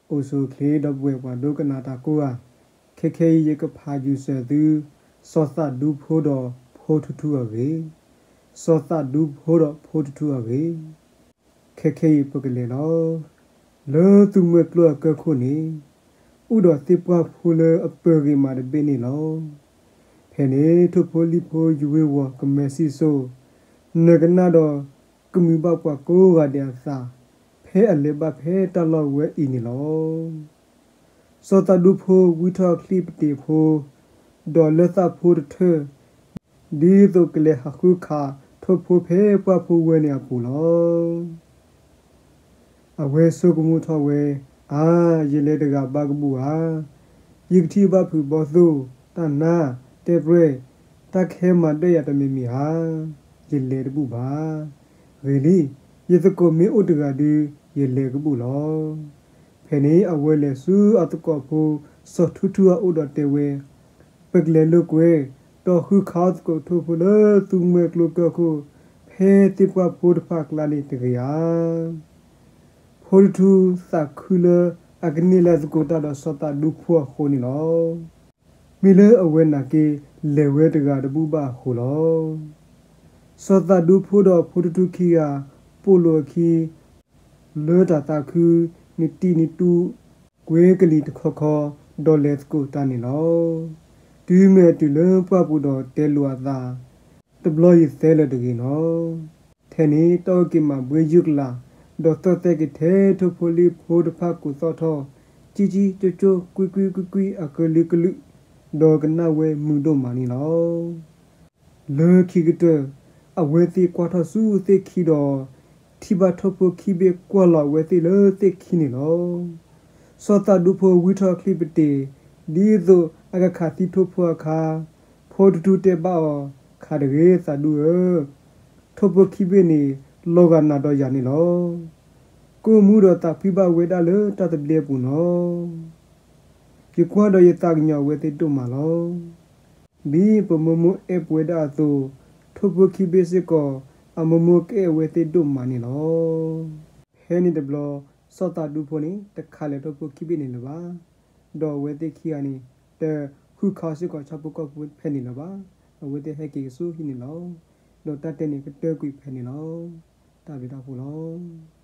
အိၣ်ဆူၣ်အိၣ်ချ့ဒီပုၢ်ဝဲၢ်ပှၤဒိကနၣ်တၢ်ကိးဂၤ, ခဲခဲအံၤယကဖးယုၢ်စၢၤသု, စီၤသးဒူဖိဒီးဖိထူထူအဂ့ၢ်, စီၤသးဒူဖိဒီးဖိထူထူအဂ့ၢ်. ခဲခဲအံၤပကလဲၤလီၤ. လၢသူမှဲကျိအကၢၢ်ခိၣ်န့ၣ်, အိၣ်ဒီးသ့ၣ်ပှၢ်ဖိလၢအပၢၤဂ့ၤမးတဘ့ၣ်န့ၣ်လီၤ. ဖဲန့ၣ်ထိၣ်ဖိလံၣ်ဖိယဝ့ၤဝီၤကမဲာ်စံၣ်စိၤ, နၢၤကနၣ်ဒီးကမုာ်ဘၣ်ပှၤကိးဂၤဒဲးအသး, ဖဲအလဲၤဘၣ်ဖဲတၢ်လီၢ်ဝဲအံၤန့ၣ်လီၤ. စီၤသးဒူဖိဝံထီၣ်ချံပတ့ၤဖိ, ဒီးလၢသၣ်ဖိတထၢၣ်, ဒ်သိးကလဲၤဟးဃုခးထိၣ်ဖိဖဲပှၢ်ဖိဝဲန့ၣ်အပူၤလီၤ. အဝဲဆိကမိၣ်ထီၣ်ဝဲ, အါ, ယလဲၤတဂၤဘၣ်ကဘူၣ်ဧါ. ယကထံၣ်ဘၣ်ဖုးဘီသိၣ်, တၢ်နါ, တဲပှဲၤ, တၢ်ကဟဲမၤဒၢၣ်ယၤတမံၤမံၤဧါ. ယလဲၤတဘူၣ်ဘၣ်. ဂ့ၤလံ, ယသကိးမ့ၢ်အိၣ်တဂၤဒုး, ယလဲၤကဘူၣ်လီၤ. ဖဲန့ၣ်အဝဲလဲၤဆူအသကိးဖိ စီၤထူထူအအိၣ်ဒီးတဲဝဲ, ပကလဲၤလိာ်ကွဲ, ဒီးဃုခးအီၣ်သကိးထိၣ်ဖိလၢသူမှဲကျိကၢၢ်ခိၣ်, ဖဲသ့ၣ်ပှၢ်ဖိတဖၣ်အကျါန့ၣ်တဂ့ၤဧါ. ဖိထူထူသးခုလၢအကန့ၢ်လၢသကိးတၢ်ဒီးစီၤသးဒူဖိအဃိန့ၣ်လီၤ. မ့ၢ်လၢအဝဲနာ်က့လဲၤဝဲတဂၤတဘူၣ်ဘၣ်အဃိလီၤ. စီၤသးဒူဖိဒီးဖိထူထူခံဂၤပိာ်လိာ်အခံ, လၢတၢ်သးခု, နတံၢ်နတူၢ်, ကွဲကလံၤတခီခီ, ဒီးလဲၤသကိးတၢ်န့ၣ်လီၤ. တုၤမ့ၢ်အတုၤလၢပှၢ်ပူၤဒီးတဲလိာ်အသး, တဘျီယသဲလၢၤတဂ့ၤနီၤ. ထဲန့ၣ်တီၢ်က့ၤမၤဘှ့ယုၢ်ကလာ်, ဒီးသီၣ်သဲက့ၤထဲထိၣ်ဖိလံၣ်ဖိတဖၣ်ကိးသီၣ်ထီၣ်, ကံကံကၠိကၠိကွံကွံကွံကွံအကလုာ်ကလုာ်, ဒီးကနၣ်ဝဲမုာ်ဒိၣ်မးန့ၣ်လီၤ. လၢခံကတၢၢ်, အဝဲသ့ၣ်ကွၢ်ထီၣ်ဆူသ့ၣ်ခံဒီး, ထံၣ်ဘၣ်ထိၣ်ဖိခံဘ့ၣ်ကွၢ်လီၤအဝဲသ့ၣ်လၢသ့ၣ်ခံန့ၣ်လီၤ. စီၤသးဒူဖိဝံထီၣ်ချံပတ့ၤ, ဒ်သိးအကခးသံထိၣ်ဖိအခါ, ဖိထူထူတဲဘၣ်အီၤ, ခးတဂ့ၤသးဒူဧၢ, ထိၣ်ဖိခံဘ့ၣ်န့ၣ်, လီၤဂာ်နၤဒီးယၤန့ၣ်လီၤ. ကိၢ်မူဒီးသးဖှံဘၣ်ဝဲဒၣ်လၢတၢ်သဘျ့အပူၤနီၤ. ယကွၢ်ဒီးယသးကညီၤအဝဲသ့ၣ်ဒိၣ်မးလီၤ. ဒ်ပမိၢ်မိၢ်အဲၣ်ပဝဲဒၣ်အသိး, ထိၣ်ဖိခံဘ့ၣ်စ့ၢ်ကီး, အမိၢ်မိၢ်ကအဲၣ်အဝဲသ့ၣ်ဒိၣ်မးန့ၣ်လီၤ. ဖဲန့ၣ်တဘျီ, စီၤသးဒူဖိန့ၣ် တခးလၢၤထိၣ်ဖိခံဘ့ၣ်န့ၣ်လၢၤဘၣ်. ဒီးအဝဲသ့ၣ်ခံဂၤန့ၣ်, တဃုခးအီၤစ့ၢ်ကီးဆၣ်ဖိကီၢ်ဖိဖဲန့ၣ်လၢၤဘၣ်. အဝဲသ့ၣ်ဟဲက့ၤကဆူဟံၣ်န့ၣ်လီၤ. ဒီးတၢ်တဲန့ၣ်ကတၢၢ်ကွံာ်ဖဲန့ၣ်လီၤ. တၢ်ဘျုးတၢ်ဖှိၣ်လီၤ.